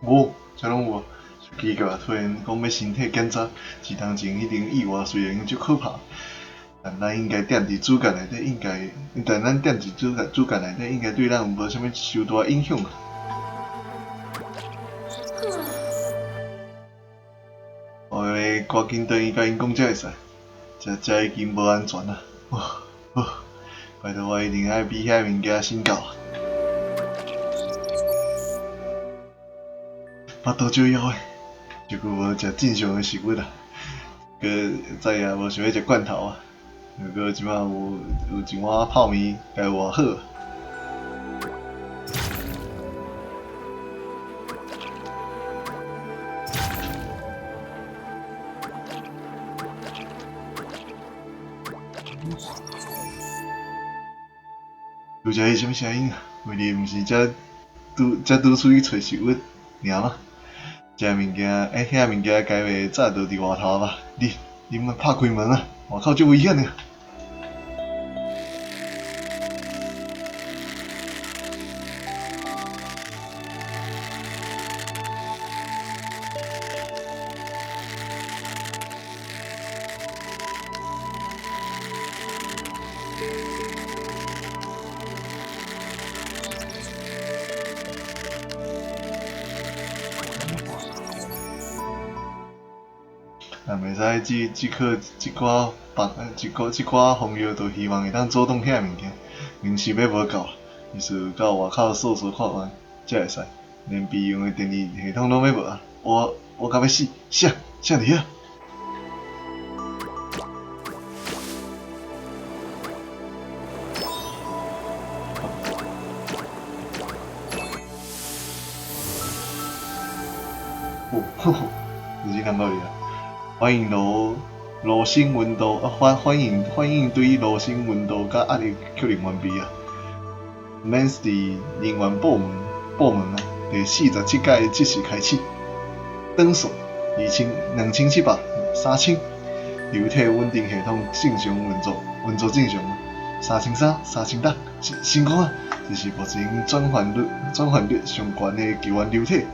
哦，遮攏有啊！奇怪，突然講欲身體檢查，一冬前彼間意外雖然足可怕，但咱應該踮佇主幹內底，應該，但咱踮佇主幹內底，應該對咱無啥物傷大影響。我趕緊轉去共𪜶講才會使，遮遮已經無安全啊！哦哦，拜託我一定愛比遐物件先到。腹肚足枵的，足久無食正常的食物啊，閣再也無想欲食罐頭啊。毋過這擺有一碗泡麵，該有偌好。拄才彼啥物聲音啊？為你毋是才拄出去揣食物爾嗎？這物件，欸，遐物件該袂早就佇外頭吧？你莫拍開門啊！外口足危險的。若袂使這顆這寡放這寡這寡風藥，就希望會當阻擋遐物件。零食欲無夠，意思到外口踅踅看覓才會使。連備用的電力系統攏欲無啊！我敢欲死！啥啥佇遐？哦，呵呵，有這人到佇啊！反應爐爐心溫度啊，反應堆爐心溫度佮壓力確認完畢啊。免佇能源部門啊，第47屆測試開始。轉速2700、3000，流體穩定系統正常運作，運作正常。3300、3600，成功啊！這是目前轉換率上懸的救援流體。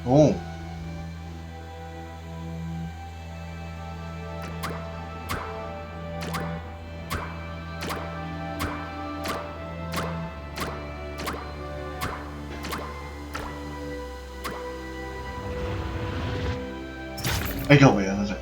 哦。哎，到尾啊，那只。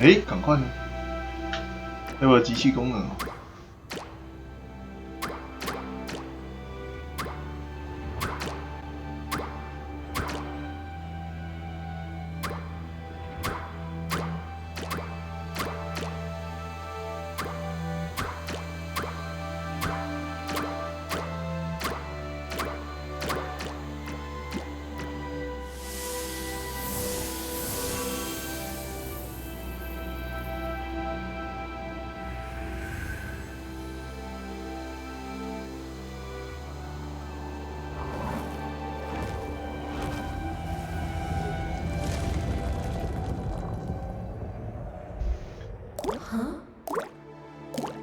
欸，仝款呢？彼無機器功能哦。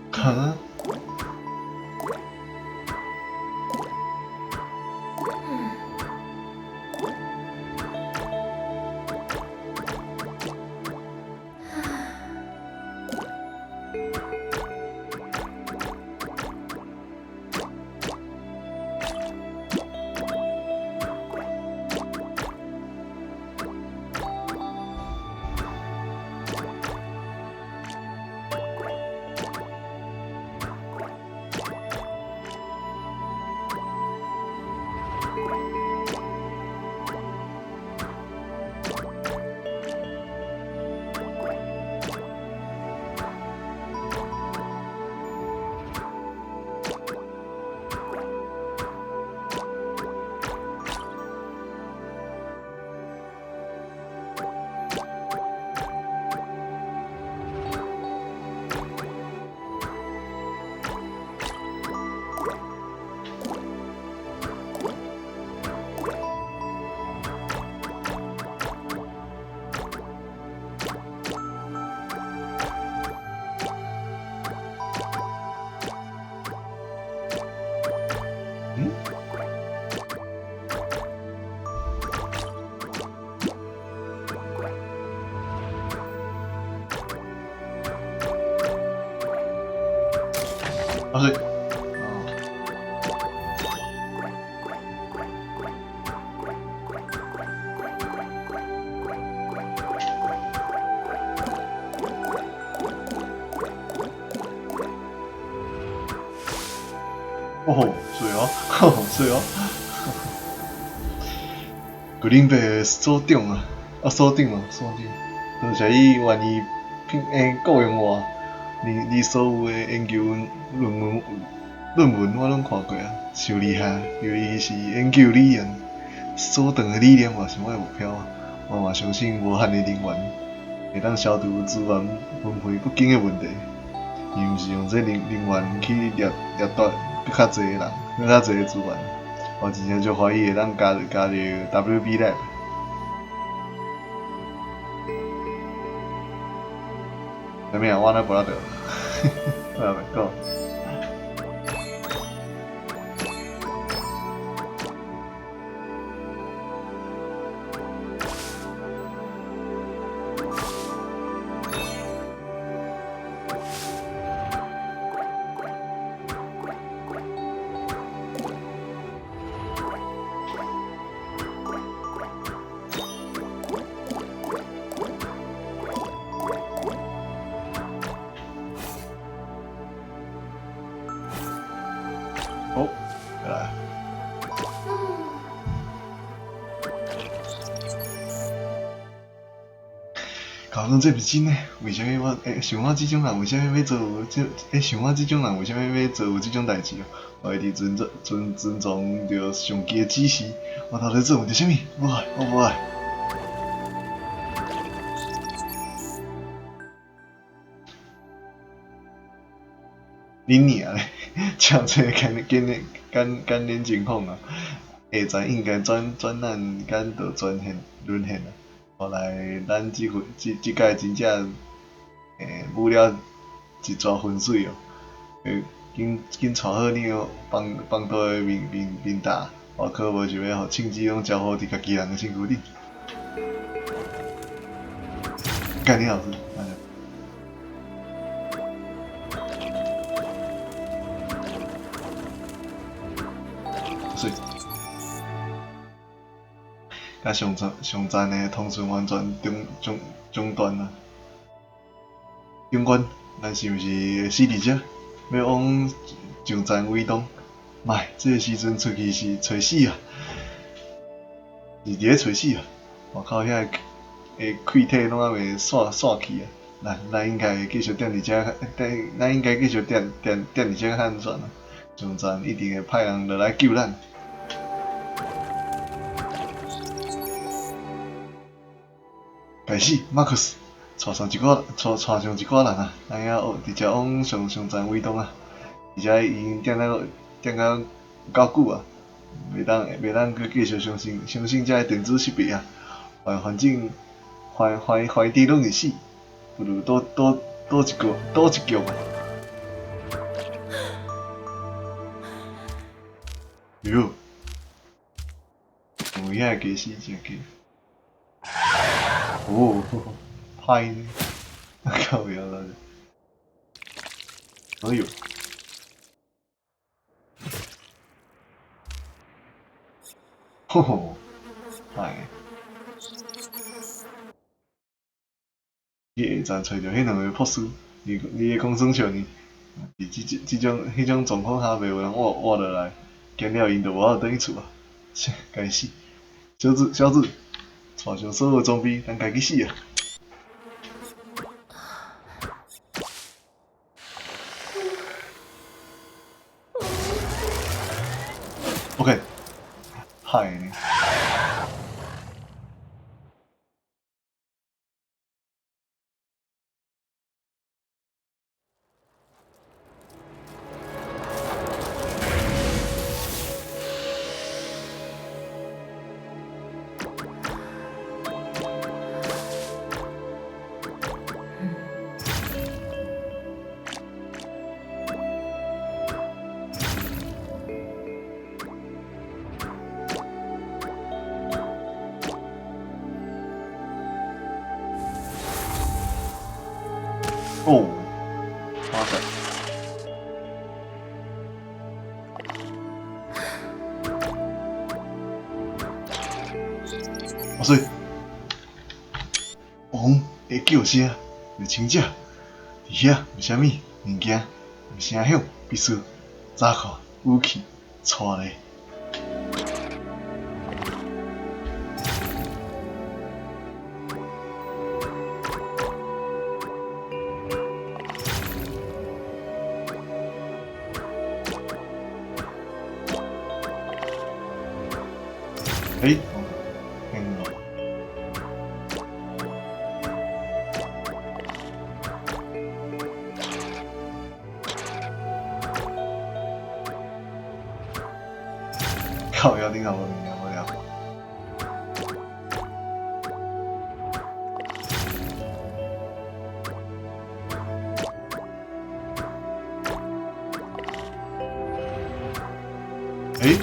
哈？嗯？啊是。哦，水哦，水哦。格林贝所長啊，啊所長啊，所長，多謝你願意聘僱傭我。你所有的研究論文我攏看過啊，傷厲害，尤其是研究理念，所長的理念嘛是我的目標啊。我嘛相信無限的能源會當消除資源分配不均的問題。伊毋是用這能源去掠奪閣較濟的人，閣較濟的資源。我真正足歡喜會當加入 WB Lab。啥物啊？我哪無法度？我也袂講。好，來。搞講這毋是真的？為啥物我會像我這種人，為啥物欲做這？像我這種人，為啥物欲做這種代誌？我會佇遵從著上級的指示，我到底做著啥物？無愛，我無愛。恁娘咧，照這個簡單情況啊，下層應該轉咱間就全線淪陷啊。後來咱這份這這屆真正舞了一逝昏水哦。緊緊帶好你的放毒的面罩，我可無想欲予銃子攏招呼佇家己人的身軀頂。幹你老師！水。佮上讚的通訊完全中斷啊！警官，咱是毋是會死佇遮？欲往上層移動？莫，這个時陣出去是揣死啊！是佇咧揣死啊！外口遐个氣體攏猶未散去啊！咱應該繼續踮佇遮，咱應該繼續踮佇遮較安全啊！上層一定會派人落來救咱。該死，馬克斯，帶上一寡人啊！咱遐直接往上層移動啊！而且已經踮到有夠久啊，袂當閣繼續相信這个電子設備啊！環境環境攏是死，不如賭一局啊！喲，有影個雞死真假？哦，歹呢，靠腰啦！哎喲！吼吼，歹！你下站揣著彼兩个博士，你咧講耍笑呢？佇這種狀況下，袂有人活落來，見了𪜶就無法度轉去厝啊！切，該死！小子，帶上所有裝備，咱家己死啊！OK，歹呢。哦，哇塞！哇塞！王的叫聲入侵者，佇遐有啥物物件有聲響，必須查看武器帶來。欸，靠腰頂頭無物件無聊。欸？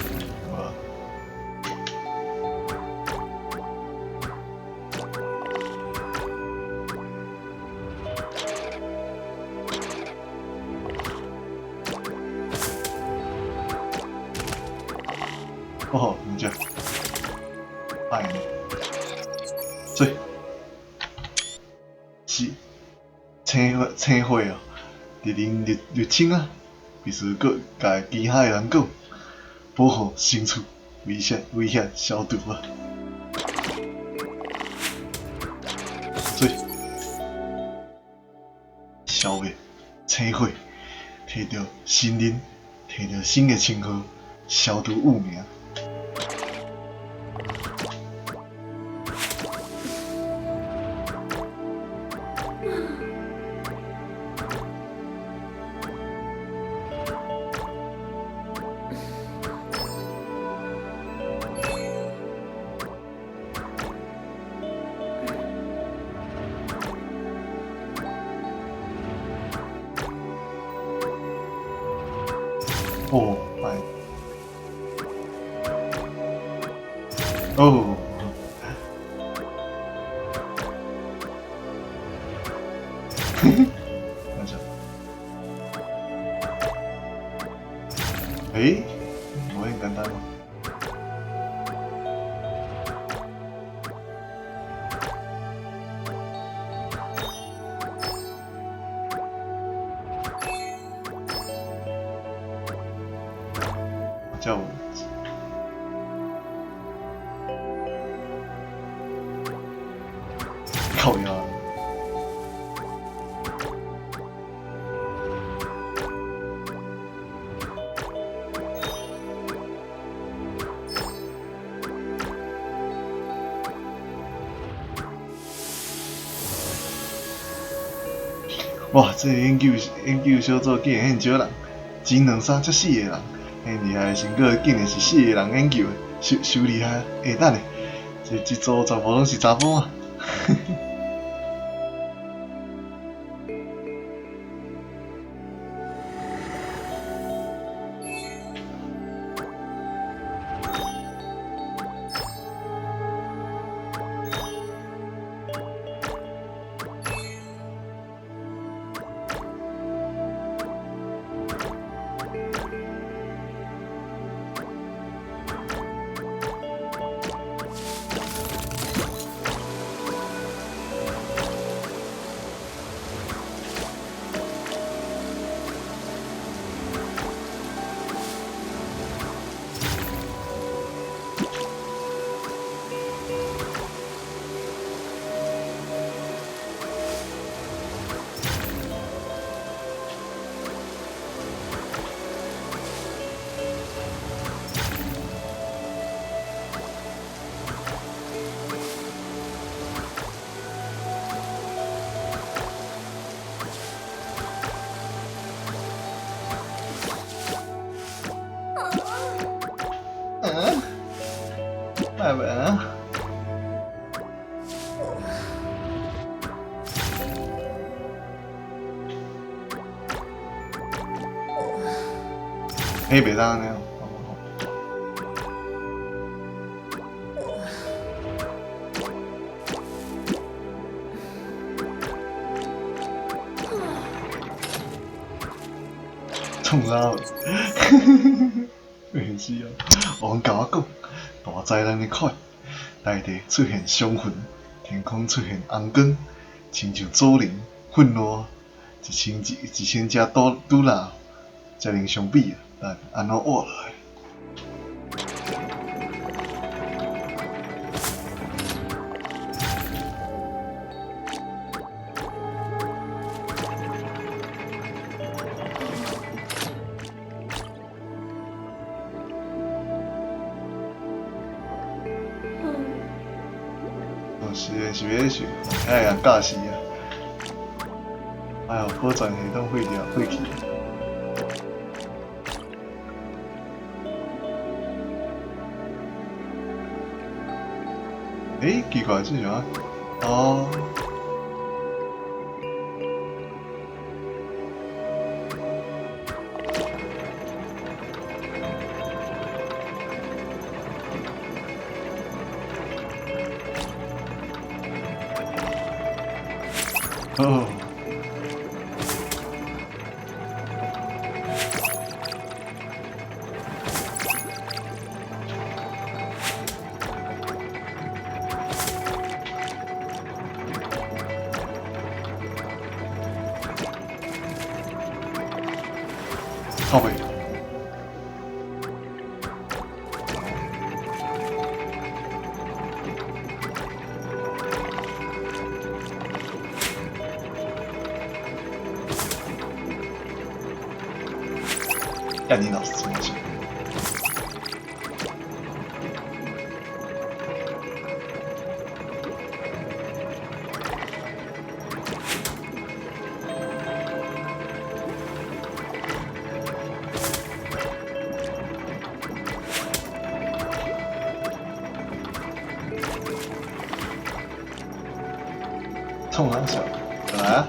哦，唔知，歹呢，水，是青火哦，敵人入侵啊，必須閣共其他的人講，保護身軀，威脅消除啊。水，消滅青火，摕著新人，摕著新的稱號，消除污名。哦，歹。哦。嘿嘿，等下。欸，無遐簡單嗎？才有。靠腰。哇！這個研究小組竟然遐少人，一兩三才四個人，遐厲害的成果竟然是四個人研究的，傷傷厲害！欸，等下，這組全部攏是查某啊！拜拜啊！欸，袂当按呢。創啥？袂是哦，王共我講，大災難的快，大地出現傷痕，天空出現紅光，親像祖靈憤怒，1000隻拄衲才能相比啊！但按怎活落來？是是欲想，愛人教死啊！哎喲，保全系統廢掉，廢去。欸，奇怪，這是啥？哦。哦。靠北。幹你老師！衝三小，來啊！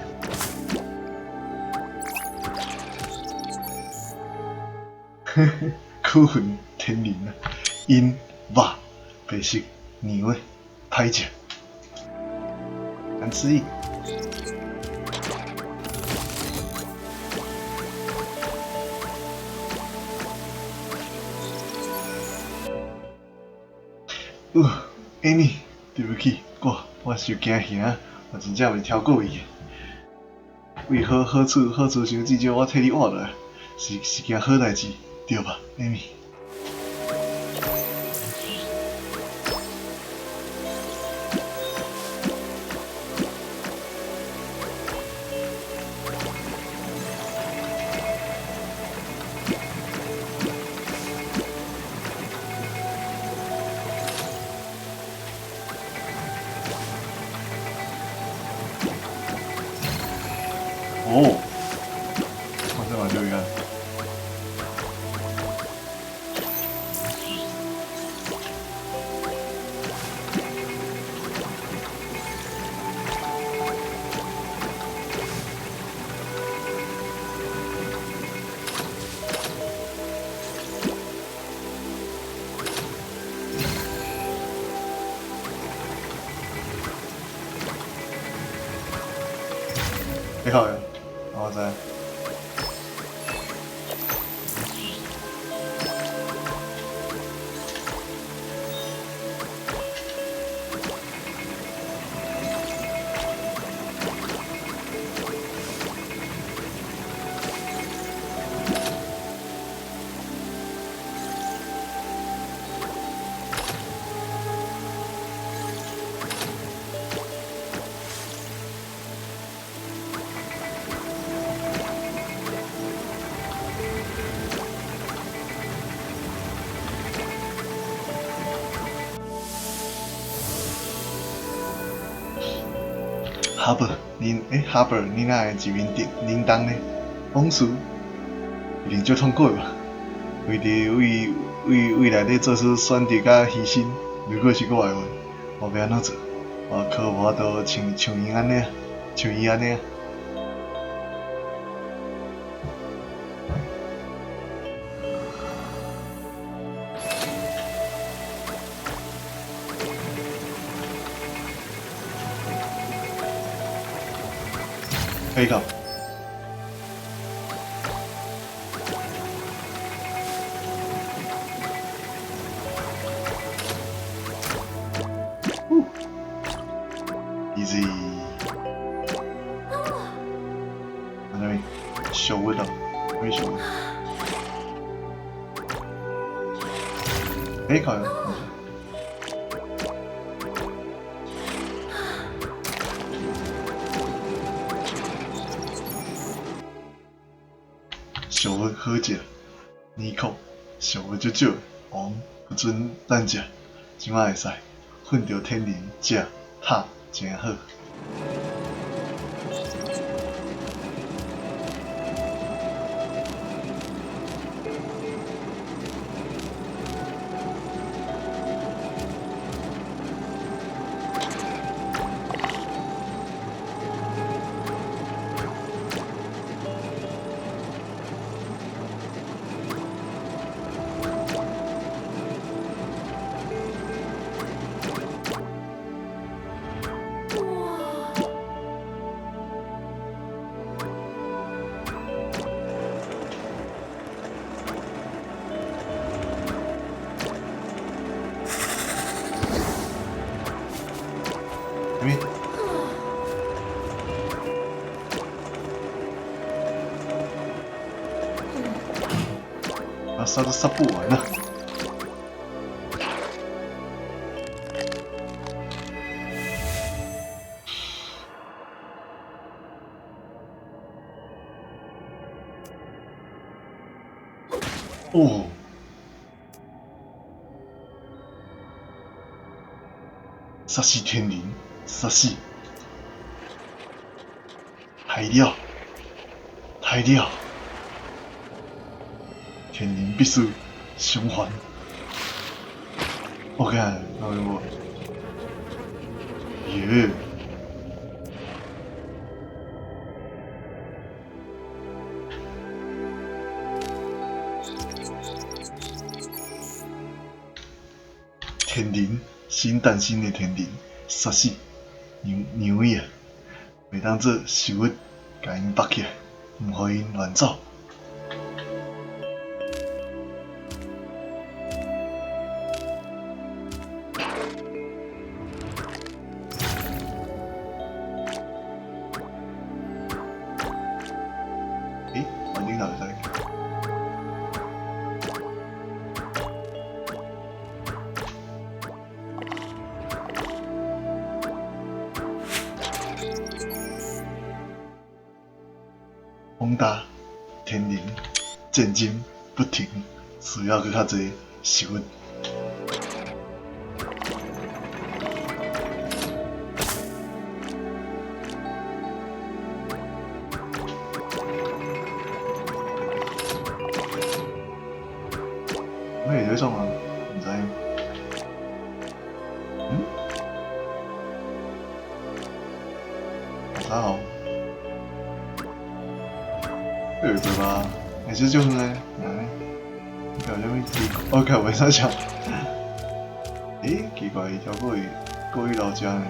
苦魂天靈啊，𪜶肉白色娘的歹食，難吃意。艾米，對不起，我傷驚嚇，我真正毋是超故意的。為好好處好處想，至少我替你活落來，是件好代誌，對吧，艾米？間。你好，我知。哈伯，恁欸哈伯，你哪會一面叮叮當呢？往事一定足痛苦的吧？為著為為未來咧做出選擇佮犧牲，如果是我的話，我欲按怎做？我可無法度像像𪜶按呢，像伊按呢。可以講。Easy。啊，啥物？小物哦，啥物小物？可以講。食物好食，尼克食物足少，王不准咱食，這擺會使，睏著天靈食拍誠好。啥物？啊，殺都殺不完啊！哦！殺死天靈，殺死！害了，害了！天靈必須償還。OK，那我，耶！天靈，新誕生的天靈，殺死娘娘伊啊！袂當做食物，共𪜶縛起來，毋予𪜶亂走。欸，往頂頭會使。風大，天靈，戰爭不停，需要閣較濟食物。咩會創啊？毋知。嗯？啥好？這有對吧？欸，這就是呢，來，有啥物奇怪？我看袂使笑。欸，奇怪，伊跳過去，過去樓遮呢？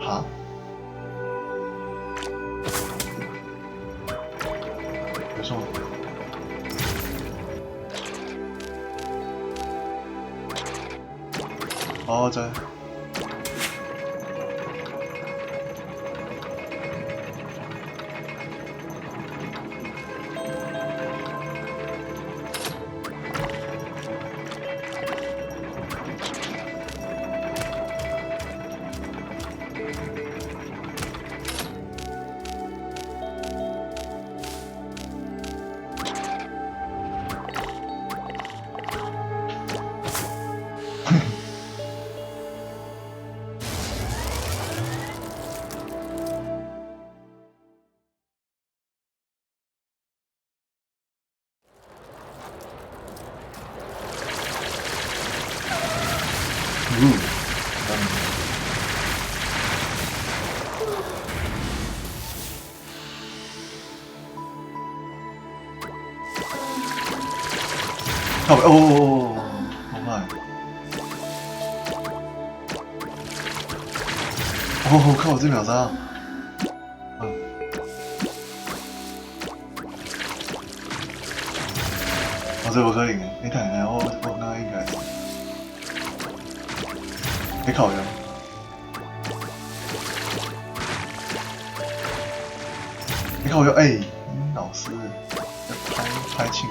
哈？沒錯。哦，知。嗯。靠北哦，好歹。哦，靠！這秒殺。嗯。哦，這無可能的，你等下，我感覺應該是。你靠腰。你靠腰，欸，老師在拍拍親情。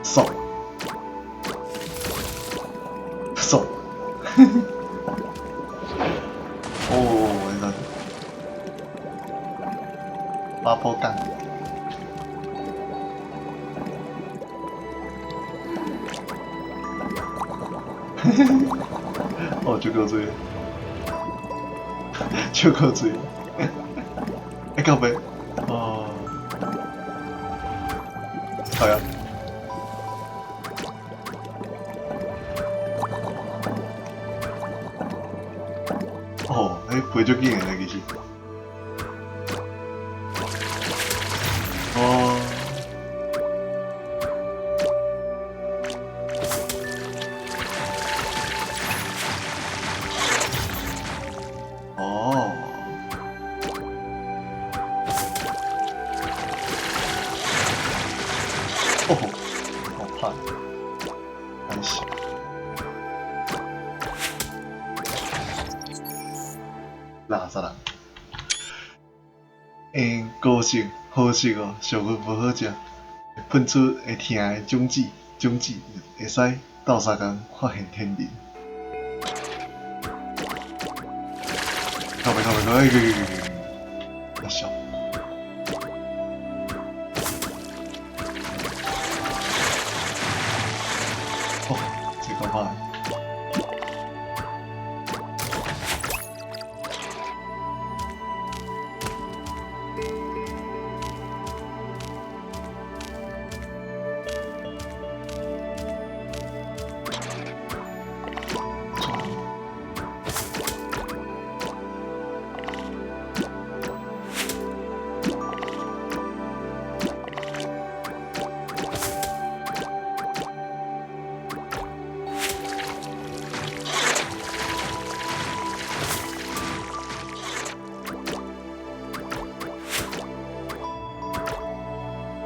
爽，爽，哦，那個八波干，哦，就夠醉，就夠醉，欸，靠北，哦，好呀。哦，欸，飛足緊的咧，其實。哦。哦。哦，好怕，安心。垃圾人，欸，高色好食哦，俗语無好食，會噴出會疼的種子，種子會使鬥相共發現天人。靠北靠北靠北，欸，笑。哦，這個歹。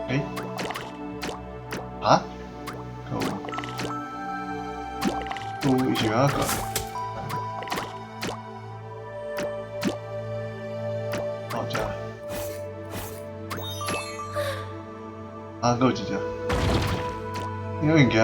欸？啊？夠，都是哪個？好食。啊，閣有一隻，啥物件？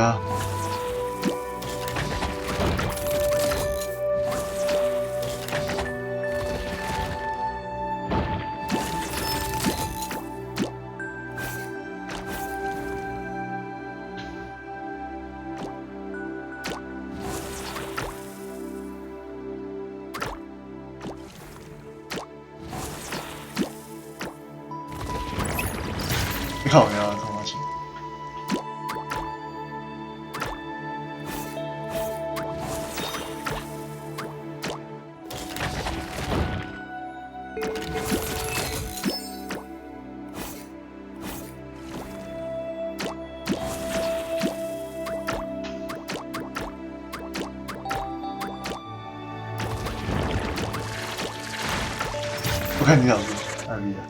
我看你老師，艾比啊，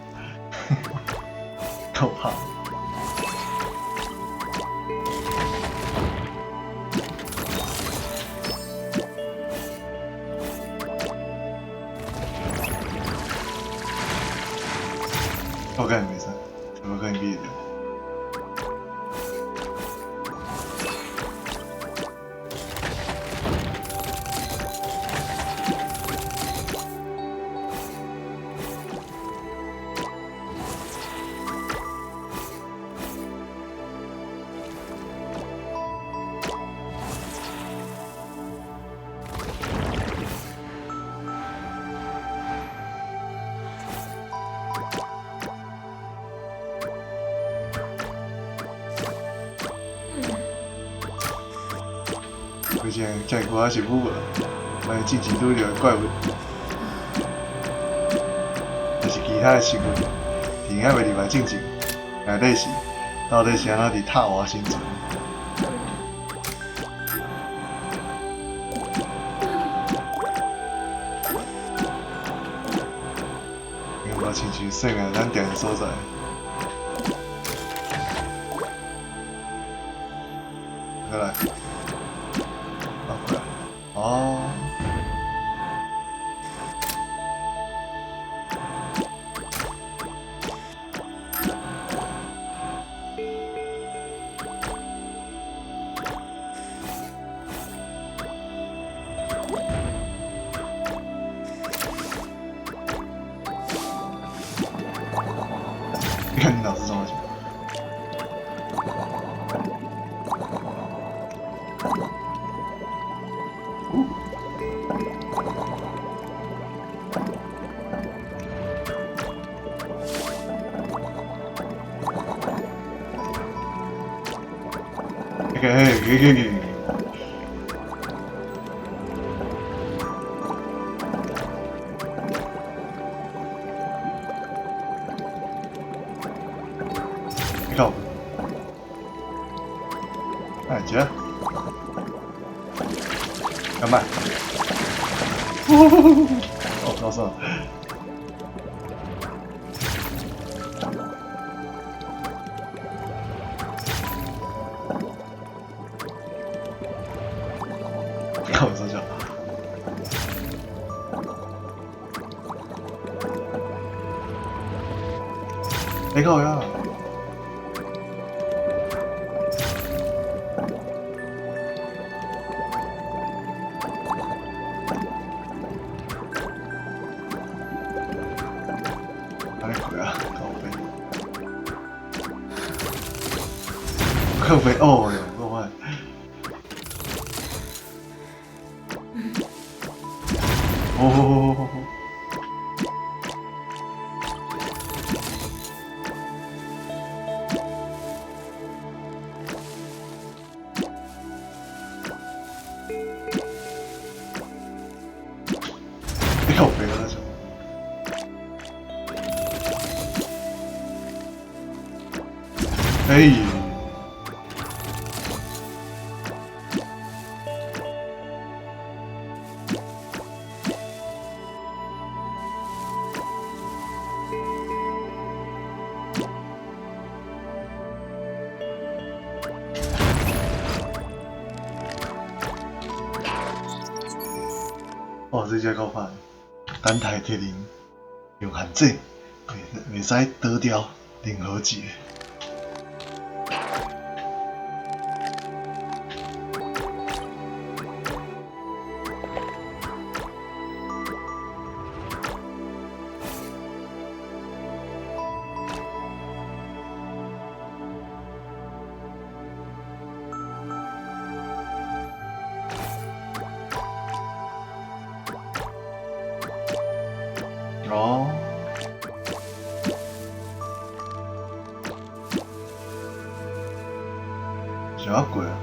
夠怕。我看沒事，怎麼可能避掉？這歌是舞無，咱之前拄著怪物，還是其他的生物，伫遐袂入來進前，內底是到底是按怎佇塔瓦生存？應該親像算啊，咱定的所在。過來。哦。你看你老是怎麼講？給給給。你靠！哎，姐，干嘛？哦，搞错了。靠，这叫。你靠呀！靠北哦哟，够快！哦，你靠北啊！哎。哦，這隻夠快！等待鐵人用限制，袂使倒掉任何一个。哦，啥鬼啊？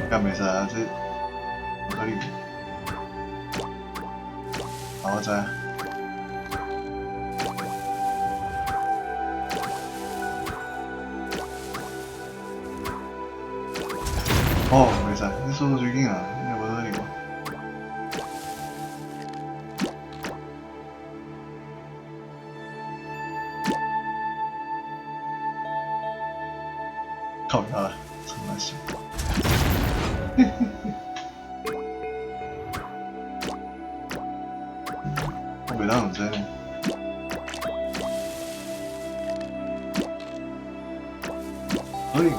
敢袂使啊？這無可能。好，我知。哦，袂使，你速度最緊啊！靠腰，創啥小？我袂當用這呢。可以啊。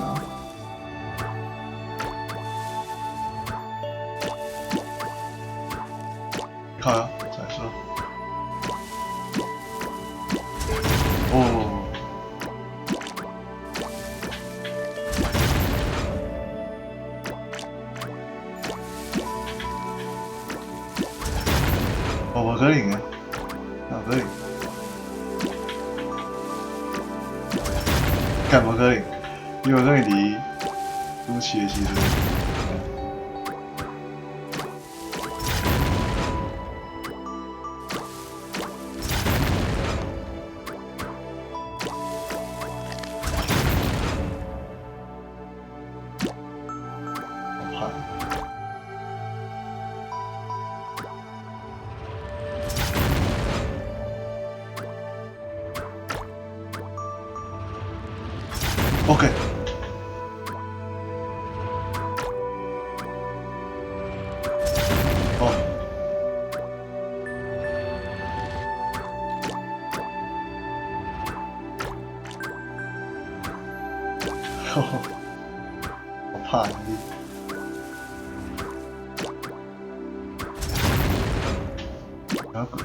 靠腰，再說。哦。哦，無可能啊，哪可能？幹無可能，伊無可能佇主持的時陣。好怕。OK。哦。呵呵，我怕你。啥鬼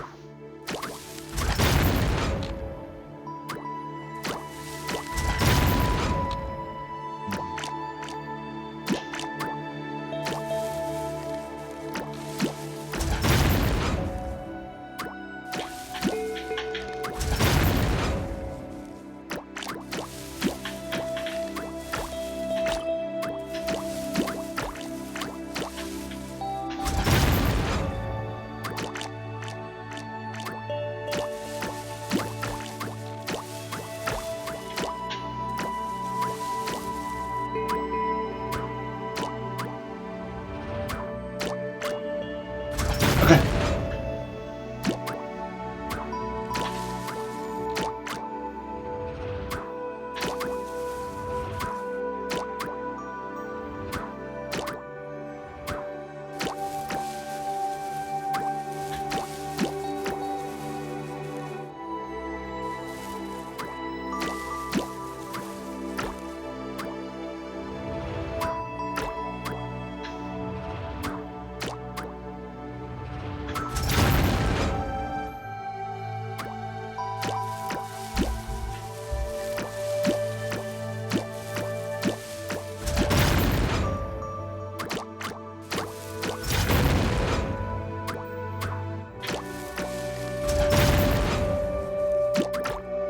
？OK。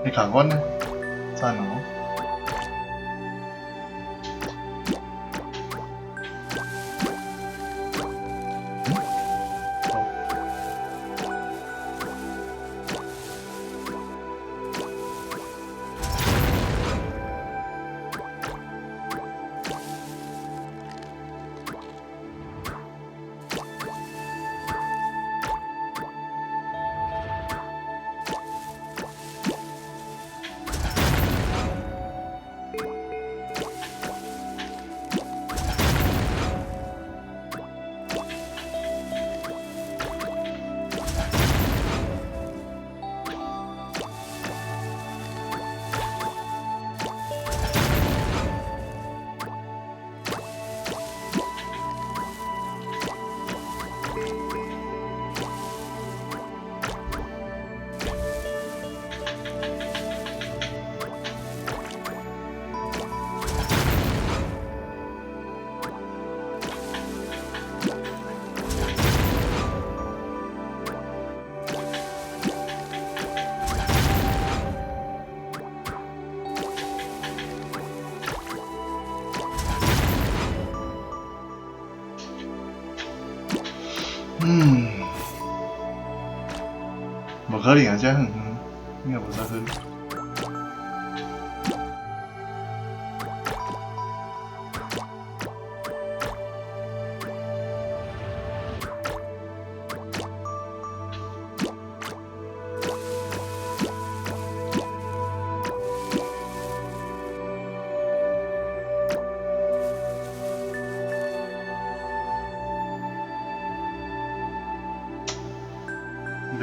你看阮呢？讚哦！嗯？好。嗯，無可能啊！遮遠遠，應該無啥可能。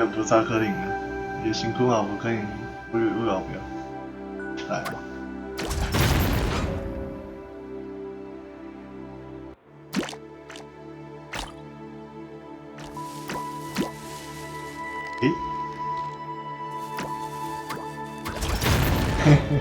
該無啥可能啊，伊的身軀嘛無可能對後壁來。欸？嘿嘿。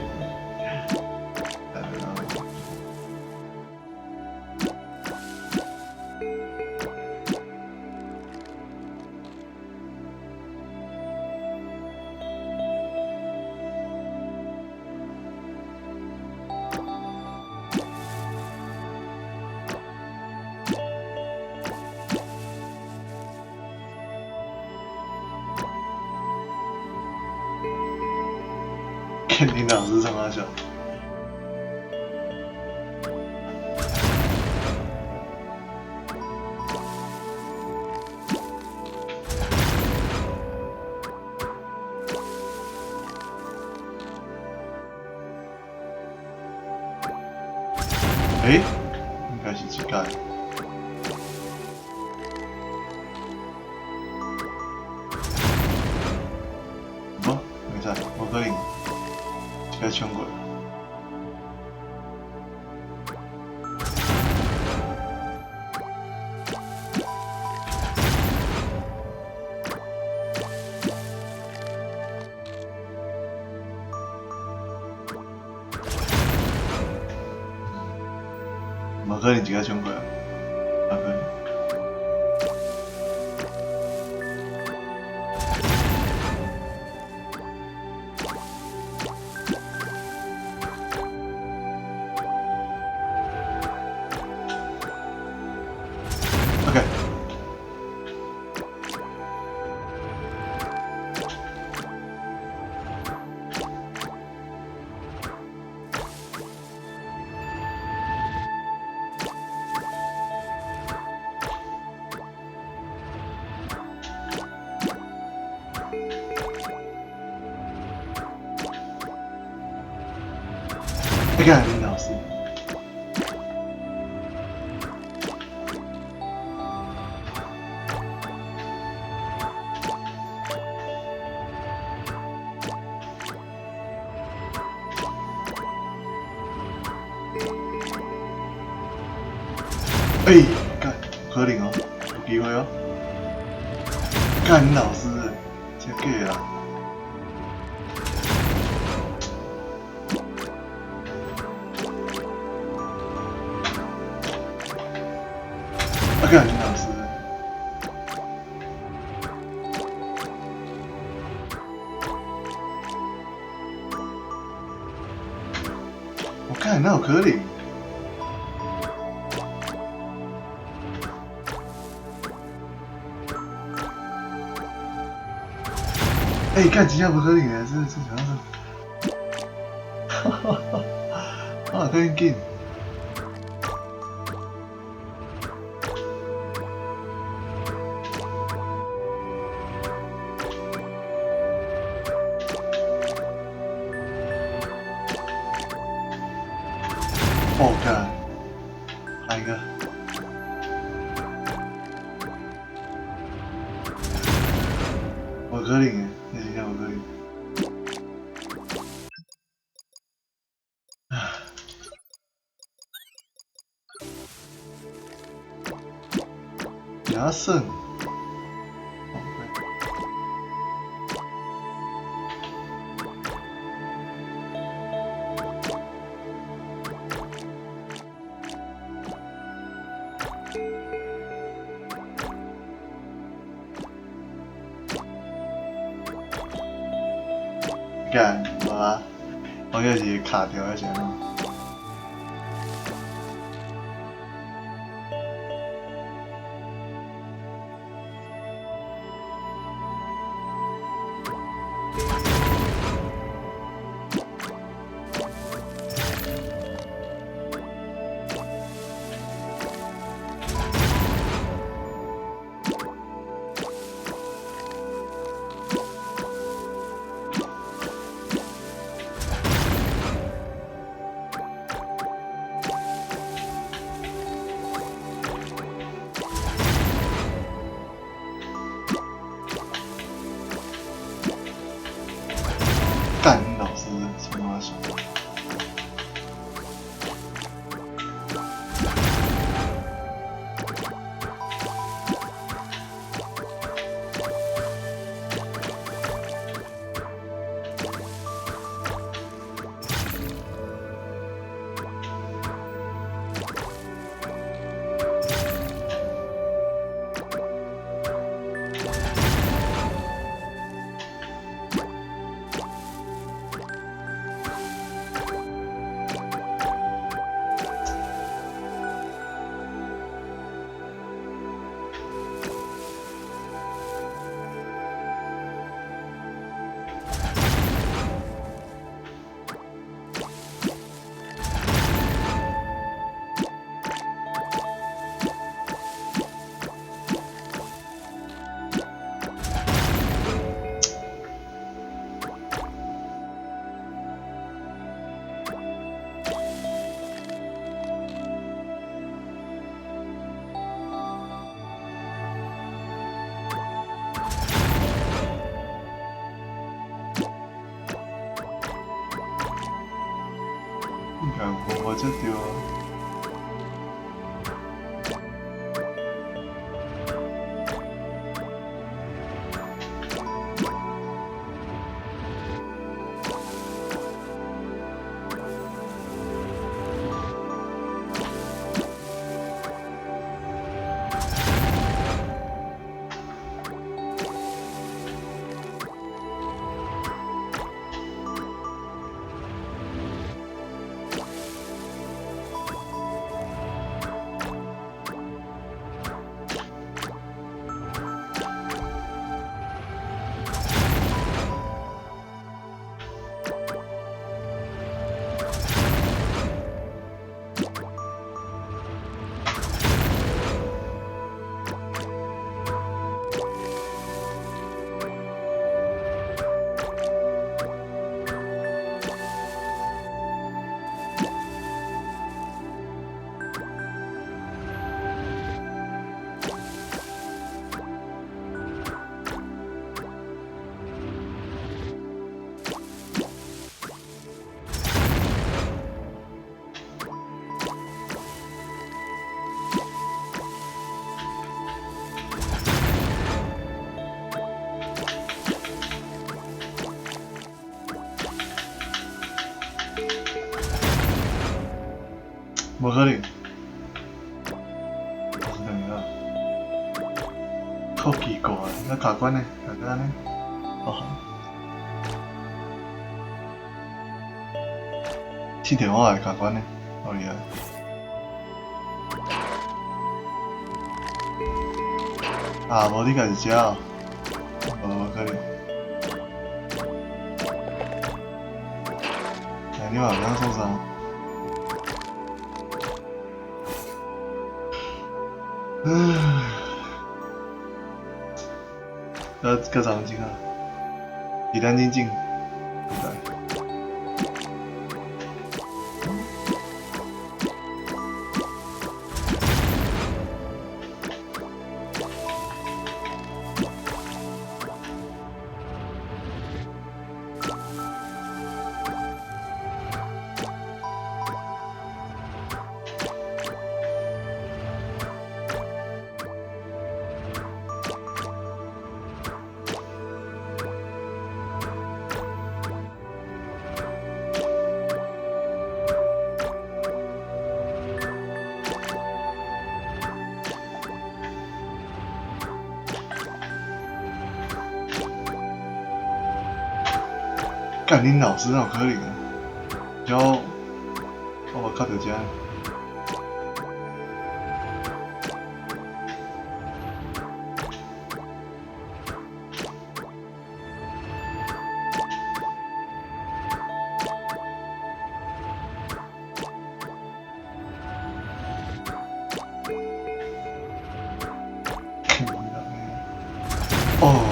肯定老師衝三小。欸？應該是這個。無，袂使，無可能。這個衝過。無可能一個衝過啊！無可能。OK。幹，林老師。欸，幹，可能哦，有機會哦。幹，林老師，真假啦！啊，幹，林老師。我幹，哪有可能？欸，幹，真正無可能的，這啥子？哈哈哈！啊，趕緊！哦，幹，來一個。無可能的，這真正無可能。啊！牙勝。幹，無啊，我就是卡掉還是按怎？怎想？應該有方法才對啊。無可能，我是兩個，好奇怪，那卡關呢？卡關呢？哦，接電話會卡關呢？好厲害！啊，無你家己食哦，無可能。欸，你嘛有當創啥？唉，搁怎钟啊？2点进前。幹恁老師哪有可能啊？我無卡著遮。哦，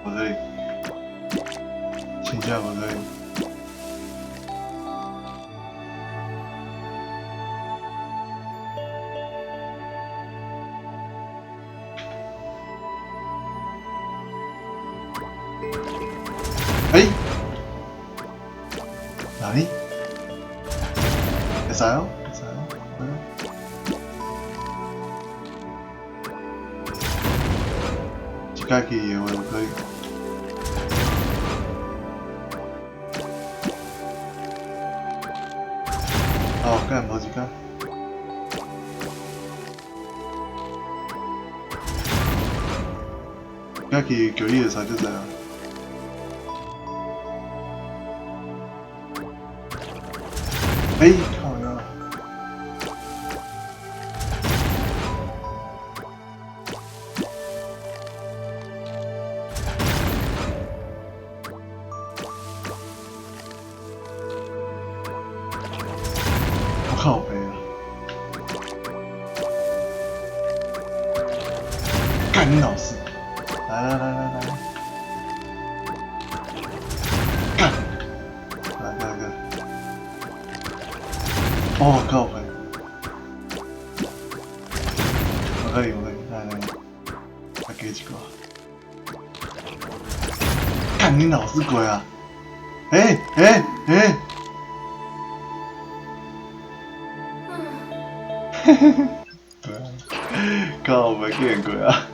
無對，真正無對。欸？哪裡？會使哦，會使哦，會哦。一擺去的話有可能。哦，干無一擺。一擺去叫你會使就知啊。欸，靠腰！我靠北啊！幹你老師！來來來來來！幹！來來來！哦，靠北！我可以，我可以，來來來，再給一個。幹你老師鬼啊！欸欸欸！嘿嘿嘿，對啊，靠北竟然過啊，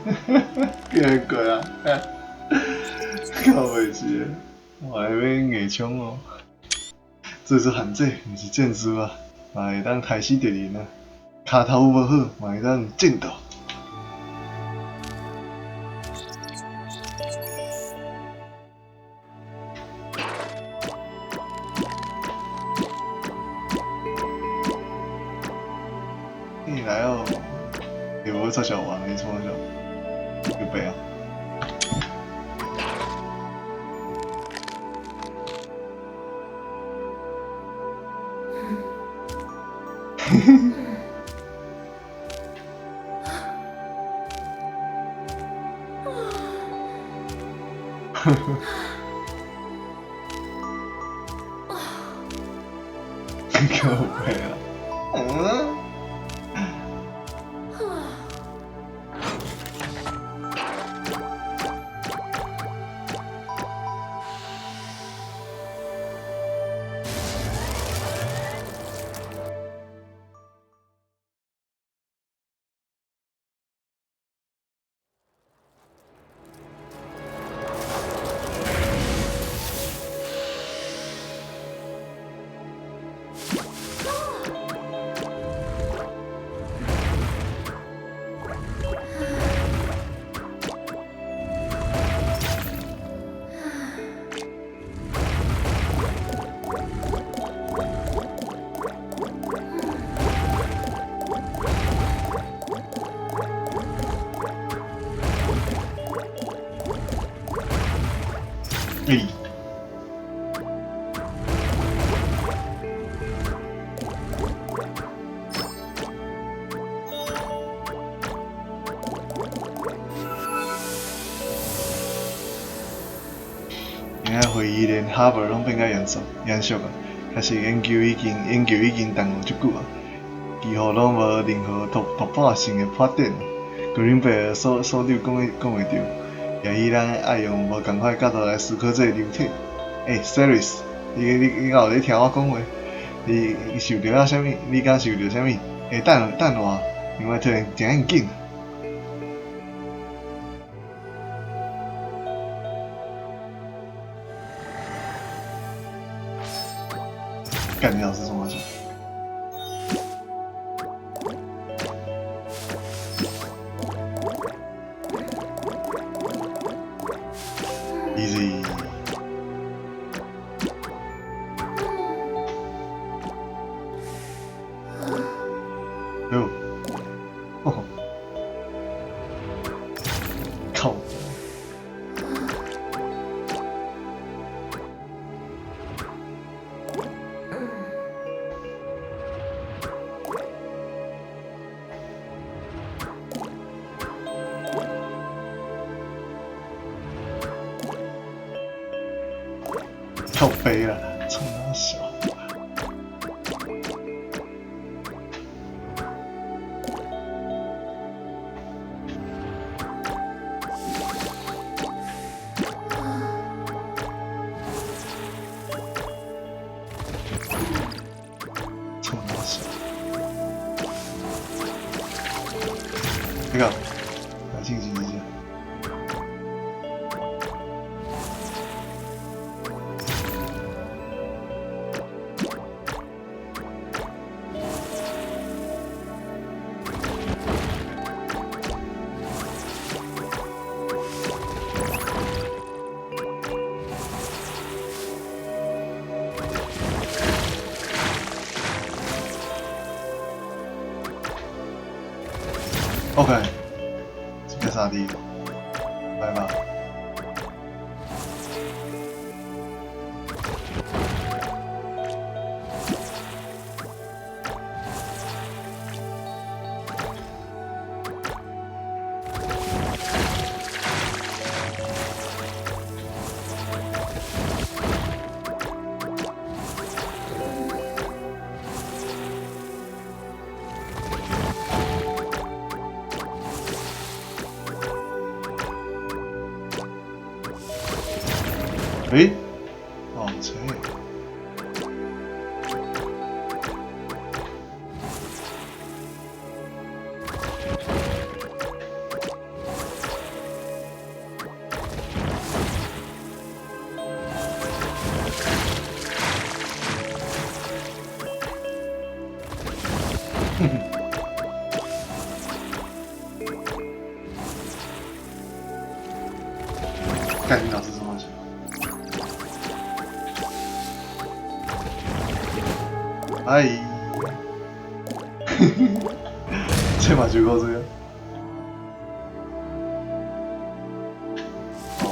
竟然過啊，靠北是，我來欲硬衝哦。這是限制，毋是戰術啊，嘛會當刣死敵人啊。跤頭無好，嘛會當戰鬥。你來哦，欸，無出小王，你創啥？有病啊！嘿嘿。呵呵。靠北啊！嗯。欸！今仔會議連哈佛攏變甲嚴肅嚴肅啊！確實研究已經耽誤足久啊，幾乎攏無任何突破性的發展。格林貝爾所所長講會著，也許咱愛用無仝款的角度來思考這个流體。欸，Ceres，你敢有咧聽我講話？你受著啊啥物？你敢受著啥物？欸，等等我，因為突然誠緊緊。幹你老師創啥小？Easy。哟，哦，靠！靠北啦，衝啥小？冲啥小？那个，来进行一下。OK，这个啥的，来吧。诶，哦，切。哼哼。干你老师什么？哎，这嘛就够这个。哦。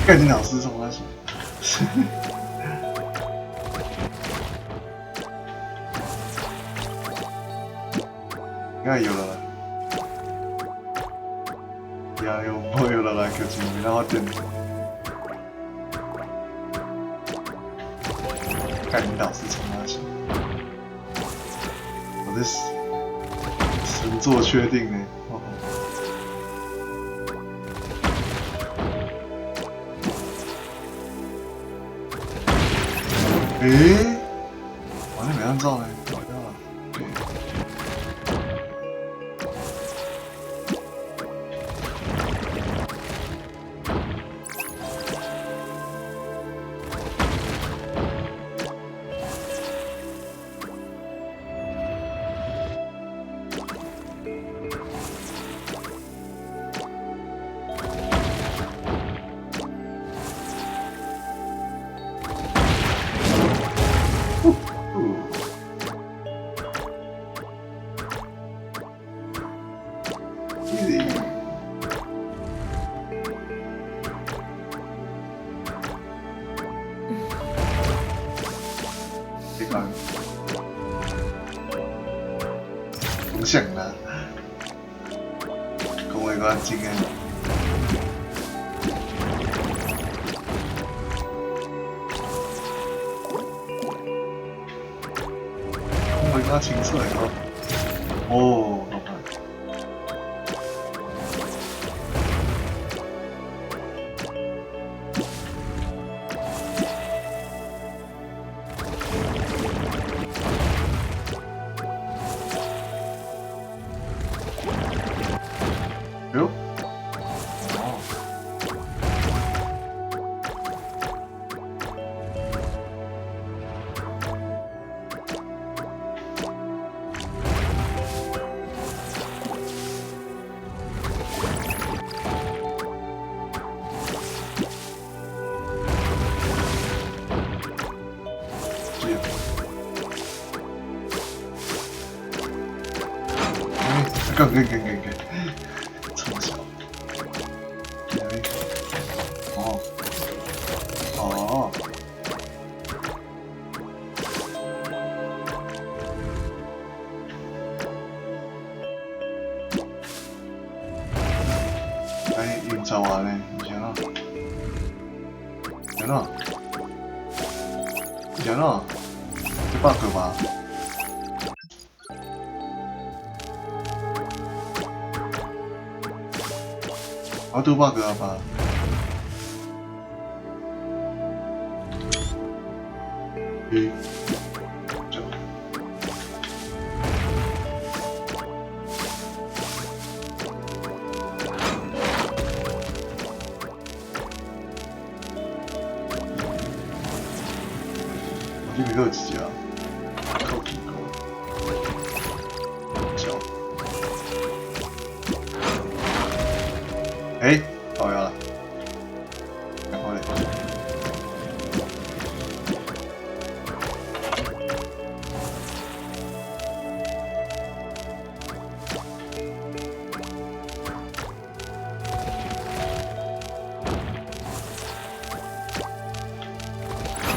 干你老师什么关系？应该有了，呀，有没有了来个钱，然后点。干你老师从哪起？我这是神作确定呢。哦。诶，我那没按照呢，搞掉了。对。呼。Easy。你讲，影响啦，讲话较安静的。讲话较清楚的哦。哦，好吧。哟，哦，这样。哎，干干干干干，从小。哦，哦。哎，用走啊呢？是按怎？是按怎？是按怎？这 bug 吧？我拄 bug 啊吧？一、九。我這邊閣有一隻，靠屁股，小。欸，到了，然後嘞？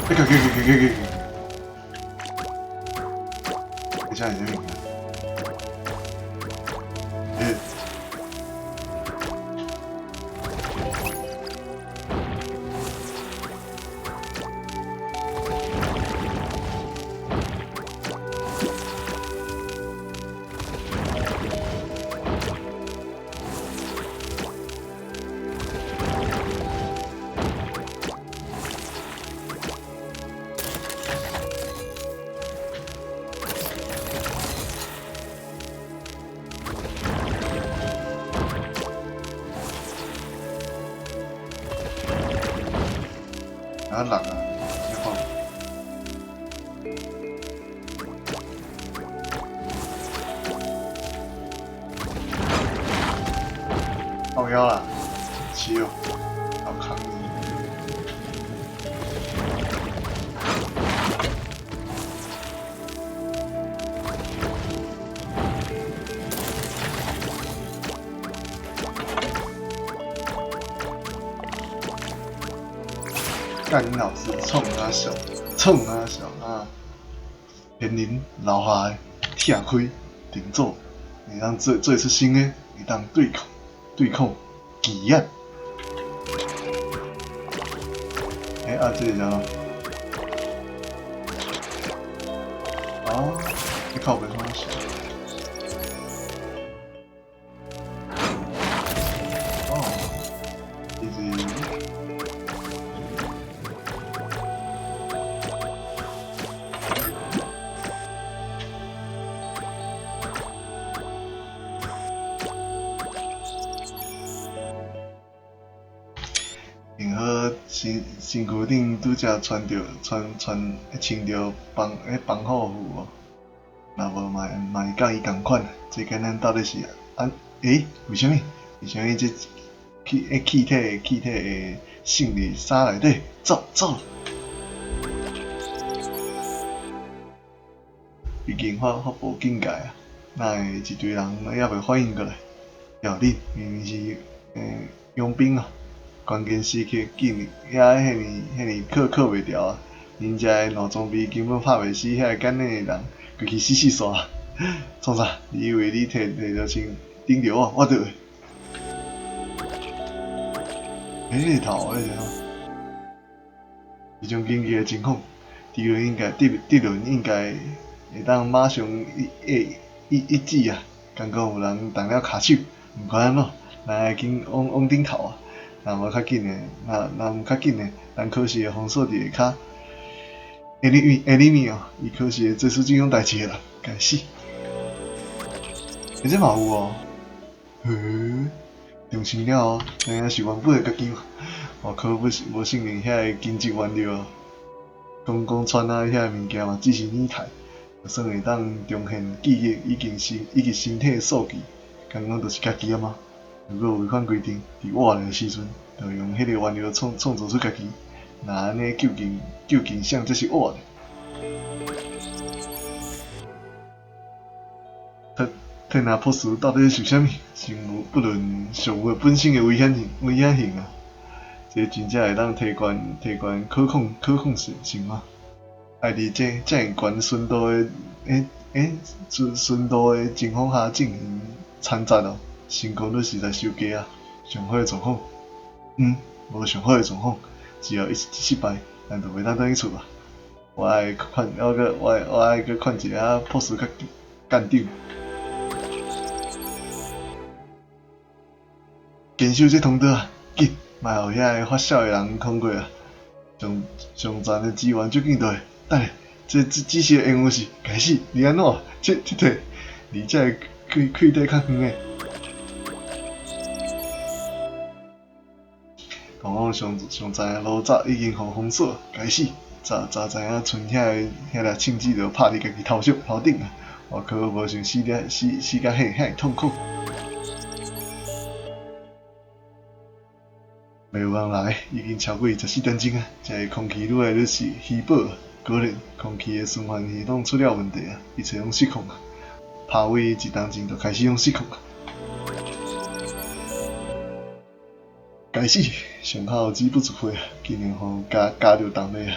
欸，給給給給給給！等一下，你這邊。欸。啊六啊，你看。靠腰啦，是哦，好康。干你老师，冲阿小，冲阿小啊！天灵留下来，拆开重组，会当做做出新的，会当对抗对抗奇案。欸，啊，這個是按怎？哦，你靠北方是？哦，這是。幸好身身躯顶拄才穿著穿穿穿著防彼防护服哦，若無嘛嘛會佮伊仝款。這敢咱到底是按欸？為啥物？為啥物這氣彼氣體氣體會滲佇衫內底？走走！已經發發布警戒啊！哪會一堆人猶未反應過來？要恁明明是傭兵啊！關鍵時刻竟然遐遐爾遐爾靠靠袂牢啊！𪜶遮的爛裝備根本拍袂死遐个簡單的人，規氣死死煞！創啥？你以為你摕摕著槍頂著我，我就會？欸，頭欸是按怎？這種緊急的情況，敵人應該敵敵人應該會當馬上一一一一擊啊！剛剛有人動了跤手，毋管按怎，咱愛緊往往頂頭啊！若無較緊的，若若毋較緊的，咱可是會封鎖佇下跤。enemy 哦，伊可是會做出這種代誌的人，該死！欸，這嘛有哦，嘿，重生了後，知影是原本的家己嗎？我可不是無承認遐个緊急原料，講講穿啊，遐個物件嘛，只是擬態，就算會當重現記憶以及身以及身體的數據，剛剛就是家己啊嗎？如果違反規定，佇活的時陣，就用彼個原料創創造出家己，若按呢究竟究竟啥才是活的？特特納波斯到底是啥物？生物不論生物本身的危險性，危險性啊！這真正會當提懸提懸可控可控性性嗎？愛佇這遮爾懸純度的欸欸純純度的情況下進行摻雜哦，成功率實在傷低啊！上好的狀況，嗯，無上好的狀況，只要一失敗，咱就袂當轉去厝啊！我愛勸，我閣我我愛閣勸一下 boss 較干長。堅守這通道啊！緊，莫予遐个發痟的人通過啊！上上層的資源足緊倒來，等下，這這只是個緣由是，開始，你按怎？這這退，離這个氣氣體較遠的。通往上上層的路閘已經予封鎖，該死！早早知影賰遐个遐粒銃子就拍佇家己頭上頭頂啊！我可無想死了死死甲遐遐痛苦。袂有人來，已經超過24點鐘啊！這个空氣愈來愈是稀薄，果然空氣的循環系統出了問題啊！一切攏失控啊！拍位一當前就開始攏失控啊！該死，傷口止不住血啊，竟然予加加著動脈啊！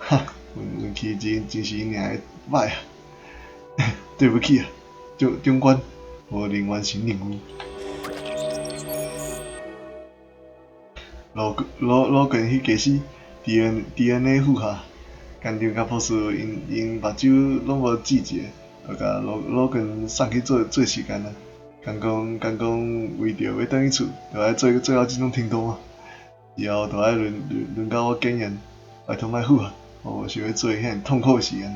哈，運運氣真真是爾的歹啊！對不起啊，長長官，無能完成任務。羅羅羅根彼家死，DNA 符合，館長佮博士𪜶𪜶目睭攏無注一下，就共羅羅根送去做做實驗啊。敢講敢講，為著欲轉去厝，就愛做做到這種程度嗎？以後就愛輪輪輪到我檢驗，拜託莫符合，我無想欲做遐爾痛苦的實驗。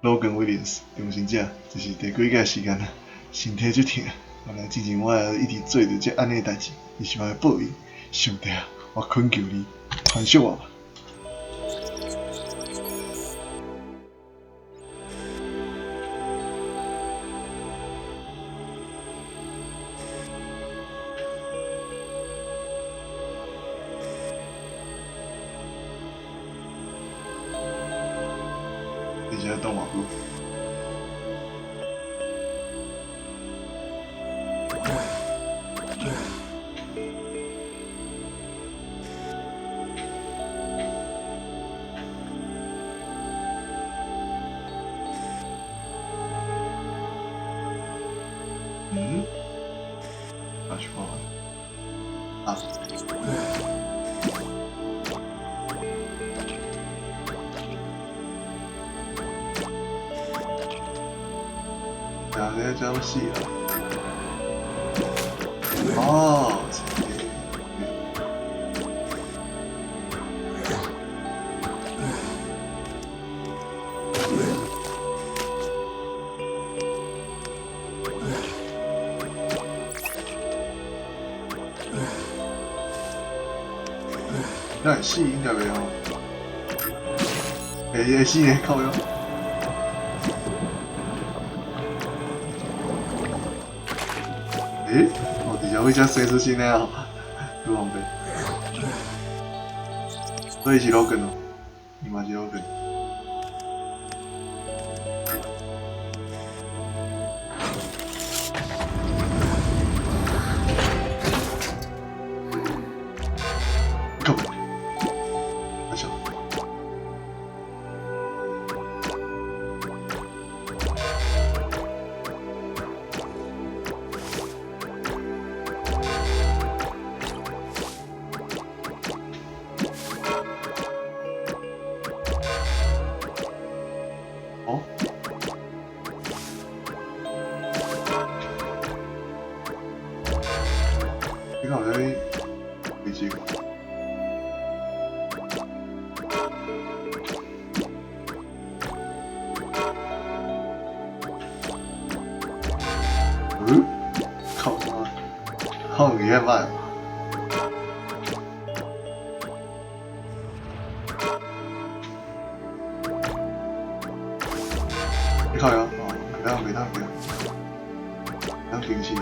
羅根威廉斯，中心者，這是第幾屆時間啊？身體足疼，原來之前我也一直做著這按呢代誌，你是我的報應，上帝啊！我懇求你，寬恕我吧。你是咧等偌久？嗯？啊，是看啊。啊，這這樣死啊！哦。那會死應該袂吼，會會死呢，靠腰。欸，哦，直接為遮生出新的哦，愈方便。所以是羅根哦，伊嘛是羅根。靠！阿小。哦？你敢有啥物危機？嗯？靠媽！好你遐歹。你靠腰，哦，袂當袂當對，當停死啊！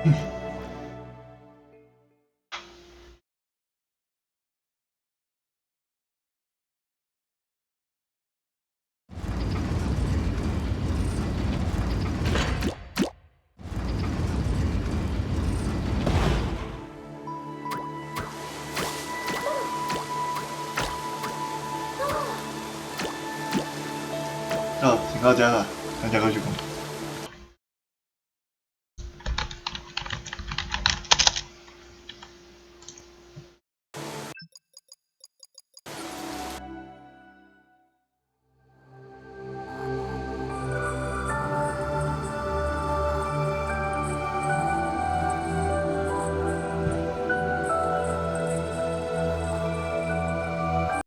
好，先到這啦，咱再繼續講。